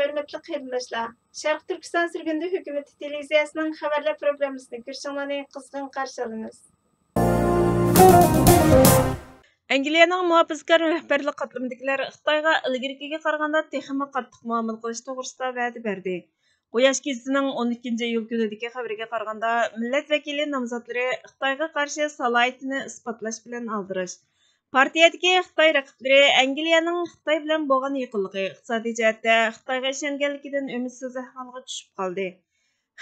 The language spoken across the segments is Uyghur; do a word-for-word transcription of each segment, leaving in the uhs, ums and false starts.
ھۆرمەتلىك قېرىنداشلار، شەرقىي تۈركىستان سۈرگۈندە ھۆكۈمىتى تېلېۋىزىيەسىنىڭ خەۋەرلەر پروگراممىسىنى كۆرۈشۈڭلارنى قىزغىن قارشى ئالىمىز. ئەنگلىيەنىڭ مۇھاپىزىتكار رەھبەرلىك قاتلىمىدىكىلەر خىتايغا ئىلگىرىكىگە قارىغاندا تېخىمۇ قاتتىق مۇئامىلە قىلىش توغرىسىدا ۋەدە بەردى. قۇياش گېزىتىنىڭ ئون ئىككىنچى ئىيۇل كۈنىدىكى خەۋىرىگە قارىغاندا، مىللەت ۋەكىلى نامزاتلىرى خىتايغا قارشى سالاھىيىتىنى ئىسپاتلاش بىلەن ئالدىراش. پارتىيەدىكى خىتاي رەقىبلىرى ئەنگلىيەنىڭ خىتاي بىلەن بولغان يېقىنلىقى، ئىقتىسادىي جەھەتتە خىتايغا ئىشەنگەنلىكىدىن ئۈمىدسىز ئەھۋالغا چۈشۈپ قالدى.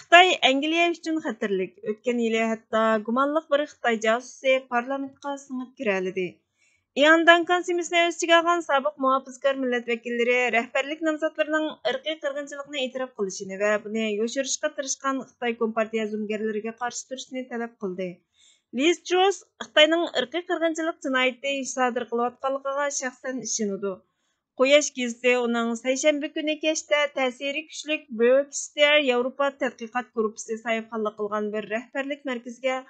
خىتاي ئەنگلىيە ئۈچۈن خەتەرلىك. ئۆتكەن يىلى ھەتتا گۇمانلىق بىر خىتاي جاسۇسى پارلامېنتقا سىڭىپ كىرەلىدى. ئىئان دانكان سېمىسىنى ئۆز ئىچىگە ئالغان سابىق مۇھاپىزىتكار مىللەت ۋەكىللىرى رەھبەرلىك نامزاتلىرىنىڭ ئىرقىي قىرغىنچىلىقنى ئېتىراپ قىلىشىنى ۋە بۇنى يوشۇرۇشقا تىرىشقان خىتاي كومپارتىيە زومىگەرلىرىگە قارشى تۇرۇشىنى تەلەپ قىلدى. لىز تروس خىتاينىڭ ئىرقىي قىرغىنچىلىق جىنايىتى سادىر قىلىۋاتقانلىقىغا شەخسەن ئىشىنىدۇ. قۇياش گېزىتى ئۇنىڭ سەيشەنبە كۈنى كەچتە تەسىرى كۈچلۈك بۆكستېر ياۋروپا تەتقىقات گۇرۇپپىسى ساھىبخانلىق قىلغان بىر رەھبەرلىك مەركىزىگە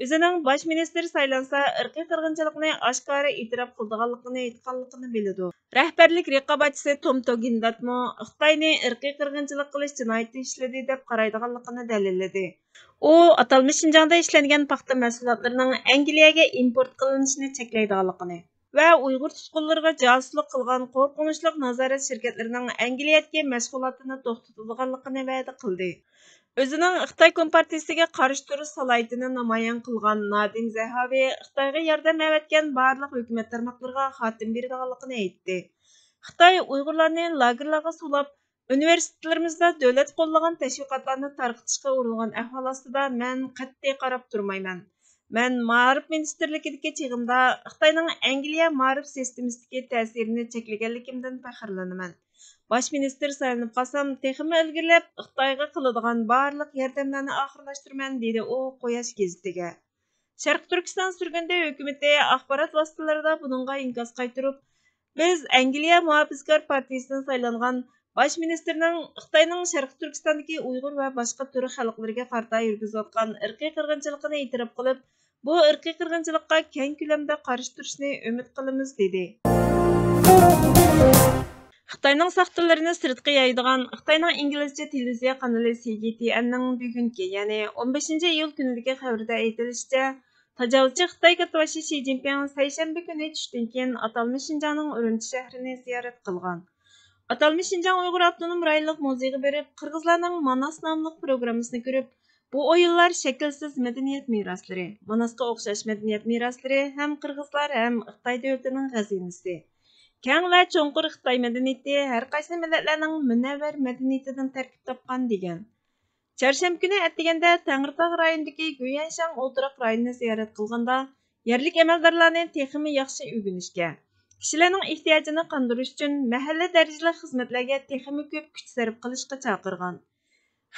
ئۆزىنىڭ باش مىنىستىرى سايلانسا، ئىرقىي قىرغىنچىلىقنى ئاشكارا ئېتىراپ قىلىدىغانلىقىنى ئېيتقانلىقىنى بىلىدۇ. رەھبەرلىك رىقابەتچىسى توم توگىنداتمۇ خىتاينى ئىرقىي قىرغىنچىلىق قىلىش جىنايىتى ئىشلىدى دەپ قارايدىغانلىقىنى دەلىللىدى. ئۇ ئاتالمىش شىنجاڭدا ئىشلەنگەن پاختا مەھسۇلاتلىرىنىڭ ئەنگلىيەگە ئىمپورت قىلىنىشىنى چەكلەيدىغانلىقىنى ۋە ئۇيغۇر تۇتقۇنلىرىغا جاسۇسلۇق قىلغان قورقۇنچلۇق نازارەت شىركەتلىرىنىڭ ئەنگلىيەدىكى مەشغۇلاتىنى توختىتىدىغانلىقىنى ۋەدە قىلدى. ئۆزىنىڭ خىتاي كومپارتىيىسىگە قارشى تۇرۇش سالاھىيىتىنى نامايان قىلغان نادىم زەھاۋى خىتايغا ياردەم ئەۋەتكەن بارلىق ھۆكۈمەت تارماقلىرىغا خاتىمە بېرىدىغانلىقىنى ئېيتتى. خىتاي ئۇيغۇرلارنى لاگېرلارغا سولاپ، ئۇنىۋېرسىتېتلىرىمىزدا دۆلەت قوللىغان تەشۋىقاتلارنى تارقىتىشقا ئۇرۇنغان ئەھۋال ئاستىدا مەن قەتئىي قاراپ تۇرمايمەن. مەن مائارىپ مىنىستىرلىكىدىكى چېغىمدا خىتاينىڭ ئەنگلىيە مائارىپ سىستېمىسىدىكى تەسىرىنى چەكلىگەنلىكىمدىن پەخىرلىنىمەن. باش مىنىستىر سايلىنىپ قالسام، تېخىمۇ ئىلگىرىلەپ خىتايغا قىلىدىغان بارلىق ياردەملەرنى ئاخىرلاشتۇرىمەن، دېدى ئۇ قۇياش گېزىتىگە. شەرقىي تۈركىستان سۈرگۈندە ھۆكۈمىتى ئاخبارات ۋاسىتىلىرىدا بۇنىڭغا ئىنكاس قايتۇرۇپ، بىز ئەنگلىيە مۇھاپىزىتكار پارتىيىسىدىن سايلانغان باش مىنىستىرنىڭ خىتاينىڭ شەرقىي تۈركىستاندىكى ئۇيغۇر ۋە باشقا تۈرك خەلقلىرىگە قارىتا يۈرگۈزۈۋاتقان ئىرقىي قىرغىنچىلىقىنى ئېتىراپ قىلىپ، بۇ ئىرقىي قىرغىنچىلىققا كەڭ كۆلەمدە قارشى تۇرۇشنى ئۈمىد قىلىمىز، دېدى. خىتاينىڭ ساختىلىرىنى سىرتقا يايىدىغان خىتاينىڭ ئىنگلىزچە تېلېۋىزىيە قانىلى سى جي تي ئېننىڭ بۈگۈنكى، يەنى ئون بەشىنچى ئىيۇل كۈنىدىكى خەۋىرىدە ئېيتىلىشىچە، تاجاۋۇزچى خىتاي كاتتىباشى شى جىنپىڭ سەيشەنبە كۈنى چۈشتىن كېيىن ئاتالمىش شىنجاڭنىڭ ئۈرۈمچى شەھىرىنى زىيارەت قىلغان. ئاتالمىش شىنجاڭ ئۇيغۇر ئاپتونوم رايونلۇق مۇزېيغا بېرىپ، قىرغىزلارنىڭ ماناس ناملىق پروگراممىسىنى كۆرۈپ، بۇ ئويۇنلار شەكىلسىز مەدەنىيەت مىراسلىرى، ماناسقا ئوخشاش مەدەنىيەت مىراسلىرى ھەم قىرغىزلار ھەم خىتاي دۆلىتىنىڭ خەزىنىسى. كەڭ ۋە چوڭقۇر خىتاي مەدەنىيىتى ھەر قايسى مىللەتلەرنىڭ مۇنەۋۋەر مەدەنىيىتىدىن تەركىب تاپقان، دېگەن. چارشەنبە كۈنى ئەتىگەندە تەڭرىتاغ رايونىدىكى گۈيەنشاڭ ئولتۇراق رايونىنى زىيارەت قىلغاندا، يەرلىك ئەمەلدارلارنى تېخىمۇ ياخشى ئۆگىنىشكە، كىشىلەرنىڭ ئېھتىياجىنى قاندۇرۇش ئۈچۈن مەھەللە دەرىجىلىك خىزمەتلەرگە تېخىمۇ كۆپ كۈچ سەرپ قىلىشقا چاقىرغان.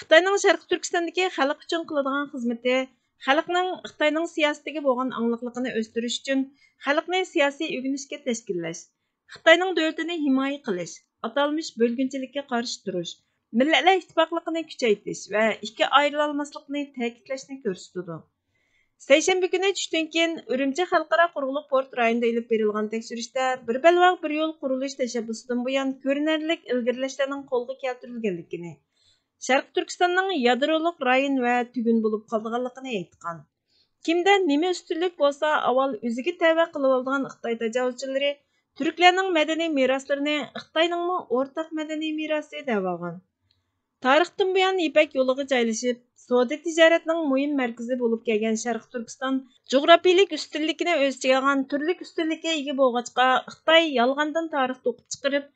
خىتاينىڭ شەرقىي تۈركىستاندىكى خەلق ئۈچۈن قىلىدىغان خىزمىتى خەلقنىڭ خىتاينىڭ سىياسىتىگە بولغان ئاڭلىقلىقىنى ئۆستۈرۈش ئۈچۈن خەلقنى سىياسىي ئۆگىنىشكە تەشكىللەش، خىتاينىڭ دۆلىتىنى ھىمايە قىلىش، ئاتالمىش بۆلگۈنچىلىككە قارشى تۇرۇش، مىللەتلەر ئىتتىپاقلىقىنى كۈچەيتىش ۋە ئىككى ئايرىلالماسلىقنى تەكىتلەشنى كۆرسىتىدۇ. سەيشەنبە كۈنى چۈشتىن كېيىن ئۈرۈمچى خەلقئارا قۇرۇقلۇق پورت رايونىدا ئېلىپ بېرىلغان تەكشۈرۈشتە بىر بەلباغ بىر يول قۇرۇلۇش تەشەببۇسىدىن بۇيان كۆرۈنەرلىك ئىلگىرىلەشلەرنىڭ قولغا كەلتۈرۈلگەنلىكىنى، شەرقىي تۈركىستاننىڭ يادرولۇق رايون ۋە تۈگۈن بولۇپ قالىدىغانلىقىنى ئېيتقان. كىمدە نېمە ئۈستۈنلۈك بولسا، ئاۋۋال ئۆزىگە تەۋە قىلىۋالىدىغان خىتاي تاجاۋۇزچىلىرى تۈركلەرنىڭ مەدەنىي مىراسلىرىنى خىتاينىڭمۇ ئورتاق مەدەنىي مىراسى دەۋالغان. تارىختىن بۇيان يىپەك يولىغا جايلىشىپ، سودا تىجارەتنىڭ مۇھىم مەركىزى بولۇپ كەلگەن شەرقىي تۈركىستان جۇغراپىيىلىك ئۈستۈنلۈكىنى ئۆز ئىچىگە ئالغان تۈرلۈك ئۈستۈنلۈككە ئىگە بولغاچقا، خىتاي يالغاندىن تارىخ توقۇپ چىقىرىپ،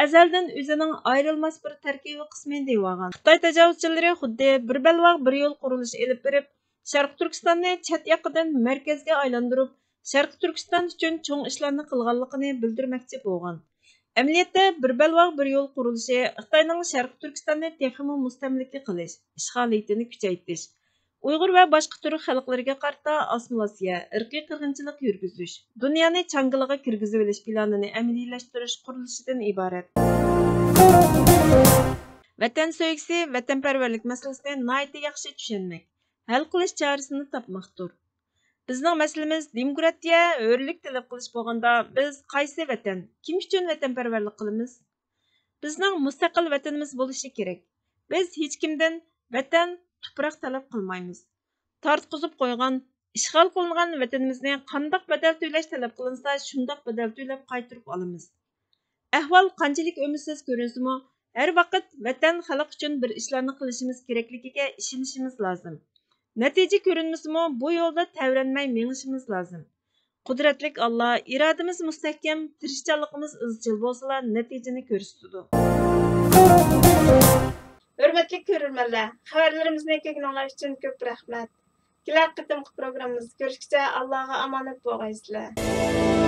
ئەزەلدىن ئۆزىنىڭ ئايرىلماس بىر تەركىبىي قىسمى دېيىۋالغان. خىتاي تاجاۋۇزچىلىرى خۇددى بىر بەلباغ بىر يول قۇرۇلۇشى ئېلىپ بېرىپ، شەرقىي تۈركىستاننى چەت ياقىدىن مەركەزگە ئايلاندۇرۇپ، شەرقىي تۈركىستان ئۈچۈن چوڭ ئىشلارنى قىلغانلىقىنى بىلدۈرمەكچى بولغان. ئەمەلىيەتتە، بىر بەلباغ بىر يول قۇرۇلۇشى خىتاينىڭ شەرقىي تۈركىستاننى تېخىمۇ مۇستەملىكە قىلىش، ئىشغالىيىتىنى كۈچەيتىش، ئۇيغۇر ۋە باشقا تۈرك خەلقلىرىگە قارىتا ئاسسىمىلياتسىيە، ئىرقىي قىرغىنچىلىق يۈرگۈزۈش، دۇنيانى چاڭگىلىغا كىرگۈزۈۋېلىش پىلانىنى ئەمەلىيلەشتۈرۈش قۇرۇلۇشىدىن ئىبارەت. ۋەتەن سۆيگۈسى، ۋەتەنپەرۋەرلىك مەسىلىسىنى ناھايىتى ياخشى چۈشەنمەك، ھەل قىلىش چارىسىنى تاپماقتۇر. بىزنىڭ مەسىلىمىز دېموكراتىيە، ھۆرلۈك تەلەپ قىلىش بولغاندا، بىز قايسى ۋەتەن، كىم ئۈچۈن ۋەتەنپەرۋەرلىك قىلىمىز؟ بىزنىڭ مۇستەقىل ۋەتىنىمىز بولۇشى كېرەك. بىز ھېچكىمدىن ۋەتەن، تۇپراق تەلەپ قىلمايمىز. تارتقۇزۇپ قويغان، ئىشغال قىلىنغان ۋەتىنىمىزنى قانداق بەدەل تۆلەش تەلەپ قىلىنسا، شۇنداق بەدەل تۆلەپ قايتۇرۇپ ئالىمىز. ئەھۋال قانچىلىك ئۈمىدسىز كۆرۈنسىمۇ، ھەر ۋاقىت ۋەتەن، خەلق ئۈچۈن بىر ئىشلارنى قىلىشىمىز كېرەكلىكىگە ئىشىنىشىمىز لازىم. نەتىجە كۆرۈنمىسىمۇ، بۇ يولدا تەۋرەنمەي مېڭىشىمىز لازىم. قۇدرەتلىك ئاللا، ئىرادىمىز مۇستەھكەم، تىرىشچانلىقىمىز ئىزچىل بولسىلا، نەتىجىنى كۆرسىتىدۇ. ھۆرمەتلىك كۆرۈرمەنلەر، خەۋەرلىرىمىزنى كۆرگىنىڭلار ئۈچۈن كۆپ رەھمەت. كېلەر قېتىمقى پروگراممىمىزدا كۆرۈشكىچە ئاللاغا ئامانەت بولغايسىلەر.